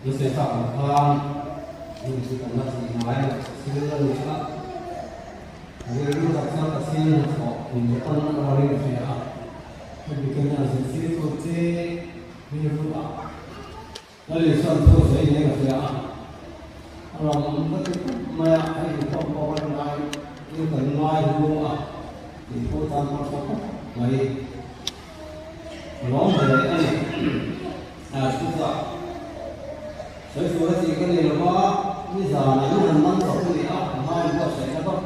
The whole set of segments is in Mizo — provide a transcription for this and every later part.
An sawi tak ang khan heng chu kan la tih ngai loh thil a ni a, rilru tak chuan Pathian hnathawh min pawn a ring ve a, hemi te hian zirtirtu te rilru ah Lal Isuan thu sawi hle ka hria a, a lawmawm ka ti khawp mai a, hei inkhawm pawh kan ngai in kan ngai hnu a tih pawh tan pawh tha khawp mai. Ka lawm hle a ni. A chutah sawi tur a tih ka ni lo va, nizanah min han man chawp a ni a, ka hma in buatsaih na vak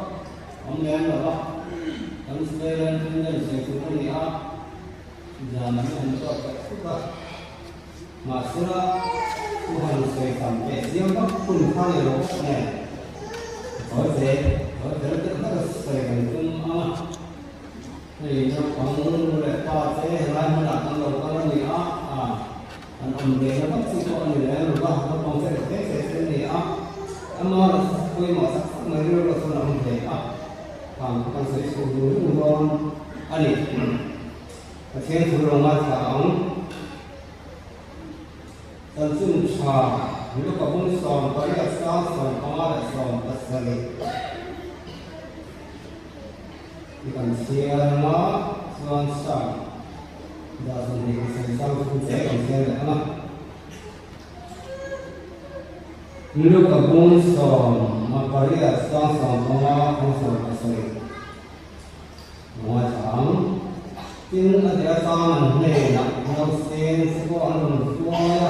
awm lem lo va, kan superintendent sawi tur a ni a, nizanah min han buatsaih thut a. Mahsela, thu han sawi tam teh chiam vak hun kha ni lo bawk nen, ka tawi ve, tawi fel deuh hlek a sawi kan tum ang a. Hei naupang nu leh pa te helai hmunah kan lo kal a ni a, an awm ve na vak chi pawh a ni lem lo va, naupang che reuh te te te an ni a, amaherawhchu pawimawh tak tak mai rilru chuan a awm ve a, khang kha kan sawi chhuak zung zung dawn a ni. Pathian thu lo ngaithla ang. Chanchin tha Luka bung 18 sang 15 leh 17 hi kan chhiar ang a, chuan sang dah 27 sang thum te kan chhiar leh ang a. Luka bung 18 sang 15 thang 17. Ngaithla ang. Tin, a deh atan an hnenah nausen che pawh an rawn hruai a,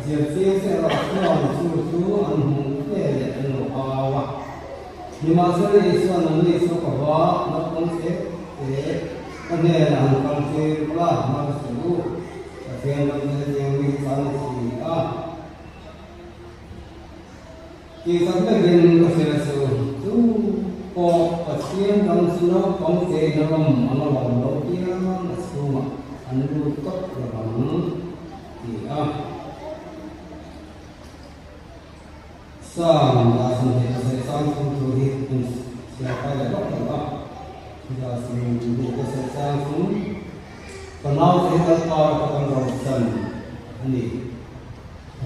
zirtir che erawh chuan chu chu an hmuh ve leh an lo au a. Nimahsela Isua'n anni chu ka va naupang te te ka hnenah han kal tir ula, hmang suh u, Pathian ram chu hetiang mi tan a si a. Tih tak vekin ka hria chu, chu pawh Pathian ram chu naupang te in a ram ang a lawm loh hian a chhungah an lut tawp lo ang ti a. Psalm dah 27 chang thum thu hi an chhiar kai leh lawk lo a, chutah 27 chang thum ka naute hi Lalpa rawh ka kan rochan a ni.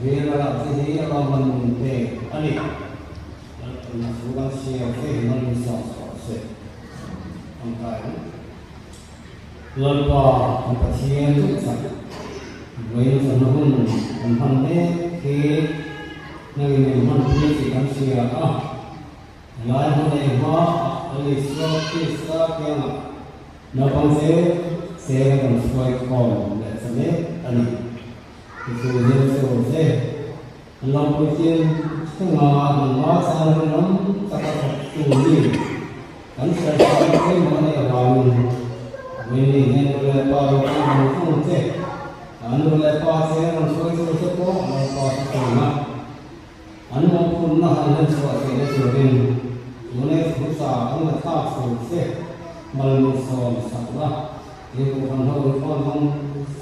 Rel a rah te hi a lawmman min pek a ni. Lalpan a thu kan siam te hi man min sawm chhuah se. Tawngtai ang. Lalpa kan Pathian duh tak, vawiin chawhna hun kan hman mek hi nangin min hman pui tih kan hria a. Helai hmun ei hma ah Lal Isua Krista kiangah naupang che che kan rawn hruai khawm leh ta mek a ni. Chu hian chu che an lo puitlin thleng a, nangma chang rinawm taka thawktu mi kan hriat chuan pawimawh a nih avangin Winnie hian nu leh pa ropui vang vang che, an nu leh pa che rawn hruai tur te pawh an pa chu tun a, an mawhphurhna han hlen chhuah theihna turin tune thu cha an la thlak tur che mal min sawm sak la. Inkohhran ho inkhawm hmang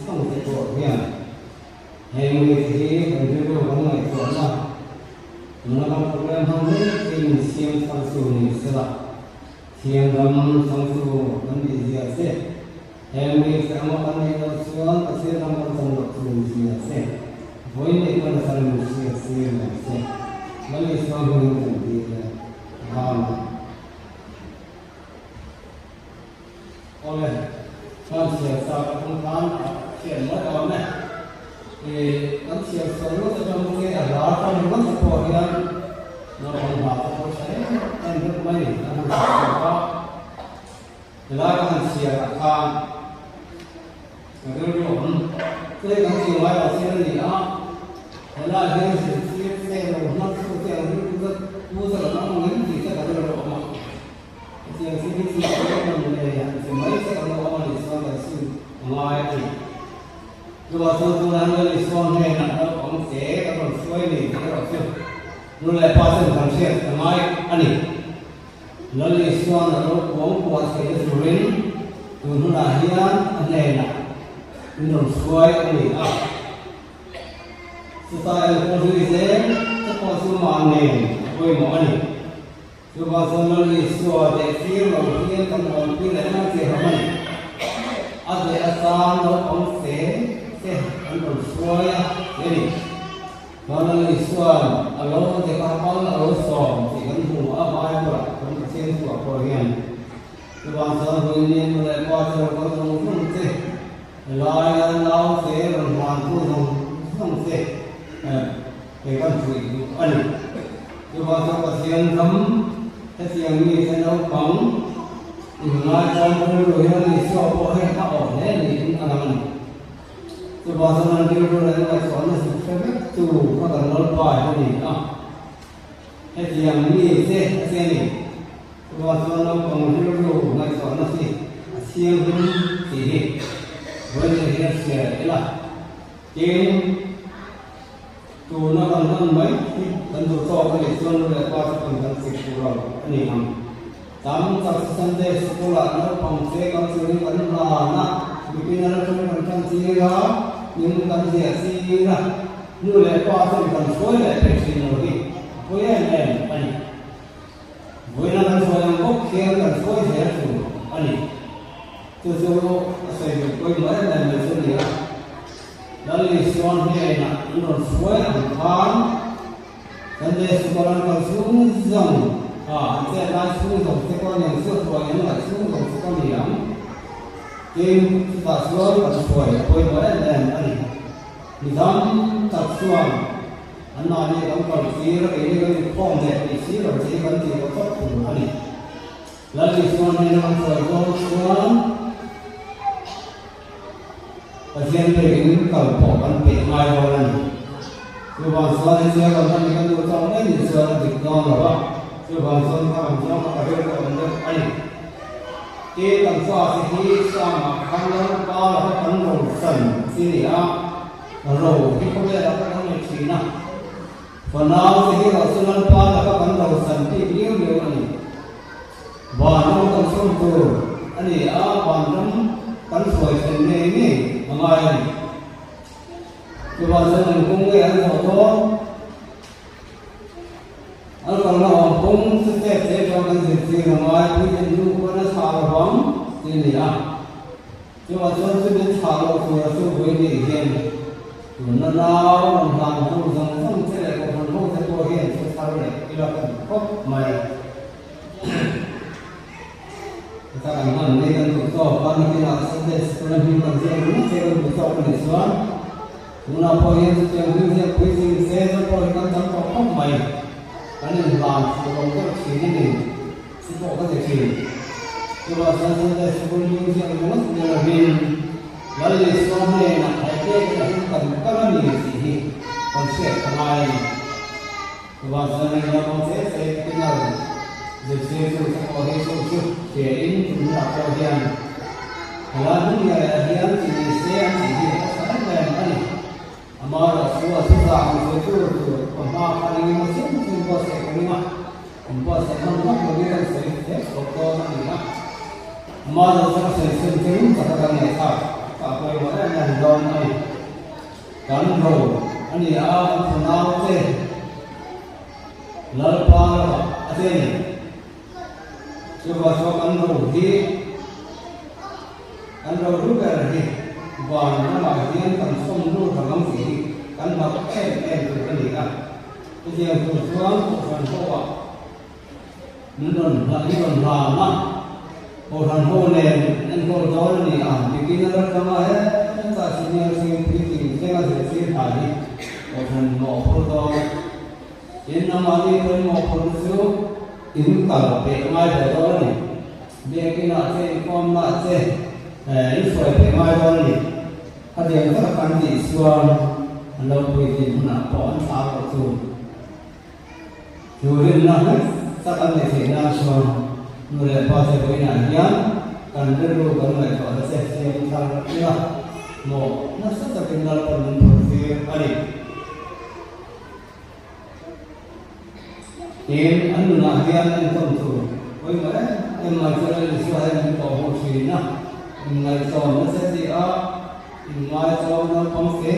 hrang te pawh hian heng mite hi kan rilru kan ngaihtuahna tuna kan program hmang mek hi min siam thar chu ni sela, thiam ram chang chu kan tih zia che, heng mite anga kan neih loh chuan Pathian ram kan chan loh chu ni zia che, vawiin neih pawn a thar min hriat tir mai che, Lal Isua hmingin kan dil e. Amen. Awle, kan chhiar sa ka tum khan a thian mai awm e. I kan chhiar sawi ngawt atang nge a hla tan ringawt te pawh hian naupang hla te pawh tha em em vek mai an han chhiar chhuak a. Helai ka han chhiar ah khan ka rilru awm te kan tih ngai lo thil a ni a, helai hian zirtir te lo hman thu te ang rilru te pu te kan awm ang em tih te ka rilru awm a. Hetiang thil hi chu a awm ang le, han ti mai che kan lo awm a nih chuan kan sim a ngai a ni. Chuvah chuan tunah hian Lal Isua hnenah naupang te kan rawn hruai ni tih erawh chu nu leh pa ten kan hriat a ngai a ni. Lal Isua'n a lo kuang kuah theihna turin tun hunah hian a hnenah min rawn hruai a ni a. Chuta enkawl zui zel te pawh chu mahni a pawimawh a ni. Chuvang chuan Lal Isua deh tir lo hian kan awmpui leh mai che hlawm a ni. A deh atan naupang te te an rawn hruai a ti a ni. Chuan Isua'n a lo dek a, mal a lo sawm tih kan hmu a, Bible-ah kan Pathian thuah pawh hian chuvang chuan Ruini nu leh pa te rawn kal zawng zawng te, laia nau te rawn hlantu zawng zawng te kei kan fuih duh a ni. Chuvang chuan Pathian ram hetiang mite naupang inngaihtlawm rilru hian Isua pawh hei a awh hle niin a lang a ni. Chuvang chuan an rilru leh an ngaihtuahna zuk hre vek tu kha kan Lalpa hi a ni a, hetiang mi te a che a ni. Chuvang chuan naupang rilru ngaihtuahna hi a thianghlim tih hi vawiin hian hria ila. Tin, tuna kan hman mai hi kan duh tawk a nih chuan nu leh pa chu kan kan chik tur lo a ni ang. Tam tak chu Sunday School-ah naupang te kan churin kan hlan a, mipin an atangin kan tan tir a, ning kan ziah tir a, nu leh pa ten kan hruai leh thei thin lo hi a pawi em em a ni. Vawiina kan hruai ang bawk hian kan hruai zel tur a ni. Chu chu a sawi duh pawimawh em em mai chu a ni a. Lal Isua hnenah an rawn hruai ang khan Sunday School an kal chhung zawng a, an chet lai chhung zawng te pawh a ni ang, chu hruai an ngaih chhung zawng te pawh a ni ang. Tin, chutah chuan kan hruai a pawimawh em em a ni. Midang tak chuan anmahni kan kal tir a, keini kan inkhawm leh tih si lo te hi kan tih loh tawp tur a ni. Lal Isua hnena kan hruai dawn chuan Pathian pek in kal pawh kan peih ngai dawn a ni. Chuvang chuan hetia kan hman hi kan duh tawk mai ni chuan a dik dawn lo a, chuvang chuan kha kan zawng kha ka rilru awm deuh a ni. Tin, kan fate hi Samah khan Lalpa laka kan rosan chi ni a, ro hi khawvelah pawh kan nei thin a. Fanau te hi erawh chu Lalpa laka kan rosan bik liau liau a ni. Vanram kan chhun tur a ni a, vanram kan hruai thlen ngei ngei a ngai a ni. Chuvang chuan an kawng ngei an zawh dawn, an kalna awm kawng chu chet che chuan kan zirtir a ngai, puitling hnu pawn a chhah lo vang tih a ni a. Chuvang chuan chu min chhah loh tura chu vui nih hian tunna nau rawn hlan ho zawng zawng che leh kohhran ho te pawh hian thu thar leh ila ka duh khawp mai. Heta kan hman mai kan duh tawk a, nakinah Sunday School a hming kan ziak ringawt che kan duh tawk a nih chuan tunah pawh hian chutiang hming ziak puitling che chu pawh hi kan tam tawh khawp mai. Kan inhlan fuh lo deuh thin a ni chu pawh ka ti thin. Chuvang chuan Sunday School hming ziak ringawt ni lovin Lal Isua hnenah thaipek a him kan kal a ni tih hi kan hriat a ngai a ni. Chuvang chuan heng naupang che che penal zirtirtu te pawh hi chu chu hria in tunhmunah pawh hian helai hmun nge leh hian ti ni se an tih hi a tha em em a ni. Amaherawh chu a chuzah ang zirtir tur ka hma khan eng emaw chen chu buatsaih ka ring a, an buatsaih hman vak lovin kan sawi hle tawh dawn a ni a. Amaherawh chu ka sawi chhun chu ring taka kan ngaihthlak ka pawimawh em em dawn a ni. Kan ro a ni a, kan thanau te Lalpa lamah a che a ni. Chuvang chuan kan ro hi, kan ro hlu ber hi van lamah hian kan chhawm lut ang ang tih hi kan hlauh em em tur a ni a. Chutiang tur chuan Kohhran ho-ah min rawn hlah, i rawn hlan a, Kohhran ho nen enkawl dawn a ni a, bikin a rat lama hetah senior sing puitling thlenga zirtir hna hi Kohhran mawhphur dawn. Tin, amahni pawhin mawhphurna chu in kal peih ngai ve dawn a ni. Biakinah che, inkhawmnaah che in hruai peih ngai dawn a ni. Khatiang taka kan tih chuan an lo puitlin hunah pawh an thlah loh chu. Chu rinna hlek tak an neih theih nan chuan nu leh pa te vawiinah hian kan rilru kan ngaihtuahna che siam thar ila maw nasa takin Lalpan min phur fir a ni. Tin, an nunah hian entawn tur pawimawh em em mai chu Lal Isua hian min kawh hmuh thin a, inngaihtlawm nasa ti a, inngaihtlawm naupang fe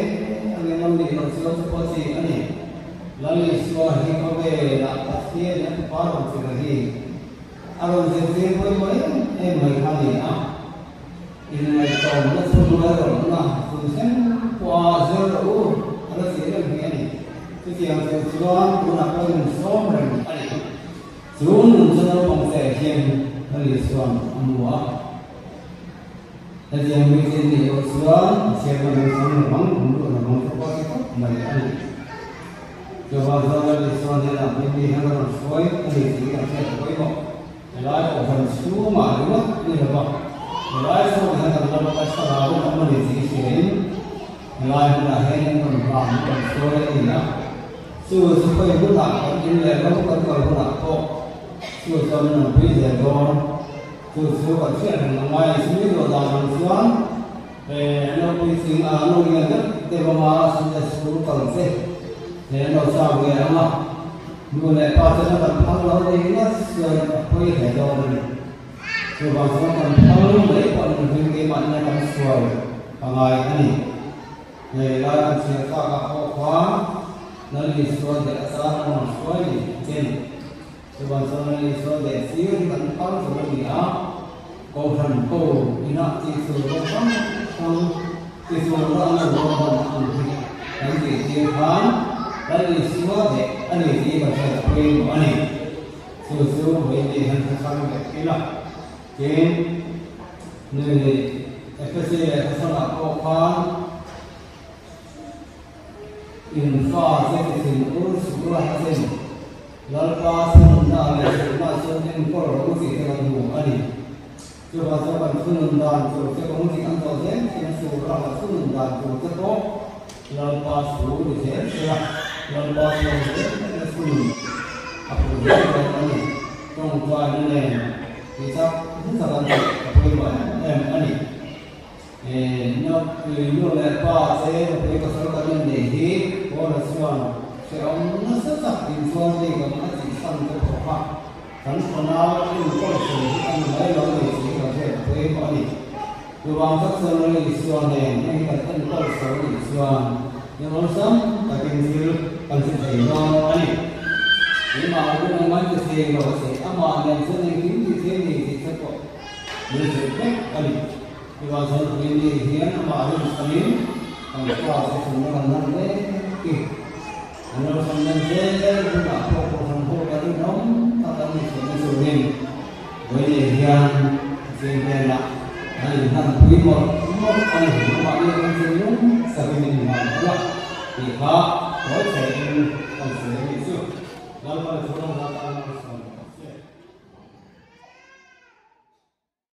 angin an nih loh chuan chu pawh chi a ni. Lal Isua hi khawvelah Pathian a fapa rawn tirh hi a rawn zirtir pawimawh em em mai kha a ni a. Inngaihtlawmna chhunga rawlhna tun thleng pawha zir rawh u a la ti reng hi a ni. Chutiang tur chuan tunah pawh in sawm reng a ni. Chu nun chu naupang che hian Lal Isua'n a hmu a. Hetiang mi te nih loh chuan Pathian a lungchang lo ang, an luh lo ang te pawh ti khawp mai a ni. Chuvang chuan Lal Isua hnenah mi mi hian a rawn hruai a ni tih kan hriat pawimawh. Helai kohhran chhungah ringawt ni lo va, helai chhungah hian kan ram a thlarau in awm a ni tih hriain helai hmunah hian in rawn vang in rawn hruai a ni a. Chu chu khawi hunah kan in leh lo kan kal hunah pawh chu chuan min rawn pui zel dawn. Chu chu kan hriat reng a ngai a ni. Chumi luah dan ang chuan lo puitling a lo lian deuh deuh anga Sunday school kal che he an lo chak ve ang a. Nu leh pa chuan a kan phal lo ni ngawt chuan a pawi hle dawn a ni. Chuvang chuan kan phal mai pawh an ring keimah ina kan sual a ngai a ni. Hei lai kan chhiar tlakah pawh khan Lal Isua leh a tan a rawn hruai ni chen. Chuvang chuan Lal Isua leh sir hi kan phal tur a ni a, Kohhran ko inah tih tur rawng hrang hrang ti tur a an lo ruahman ang hi kan tih tir khan Lal Isua leh a ni tih ka hriat pawimawh a ni. Chu chu vawiin hian hre thar leh ila. Tin, ni Ephesi leh Thessalonah pawh khan In fa che ti thin ur suh ula a chen. Lalpa thununna leh hrilhna chuan enkawl rawh u tih te kan hmu a ni. Chuvang chuan kan thunun dan tur te kawng dik an tawh zel thin a sur a, kan thunun dan tur te pawh Lalpa thu ni zel sela, Lalpa chuan zel zel a thunun a phu zel dawn a ni. Tawngtaina nen tih chak zet a kan tih a pawimawh em em a ni. Nu leh pa te nupui pasal kan inneih hi Paula chuan hrehawm nasa tak inchuan bik ang a tih chhan te pawh kha kan fanau enkawl thei hi a ni mai lo ni tih kan hriat pui pawh a ni. Chuvang tak chuan Lal Isua nen heng hi kan enkawl chho a nih chuan ni awlsam takin thil kan hre thei dawn a ni. Keimah rin engmah ti thei lo a che, amah nen chuan engkim ti thei ni tih te pawh min hrilh vek a ni. Chuvang chuan Puini hian amah rinchhanin kan fa te chungna kan lan mek i. An lo chhan len zel hunah pawh kohhran ho kan rinawm tak an ni theihna turin Puini hian Pathian hnenah an inhlan pui mawlh mawlh a ni. Amah nih kan thinlung sakin inhlan ula tih kha tawi theihin kan sawi a nih chu. Lalpa leh Thurang Lalpa an lo sawi.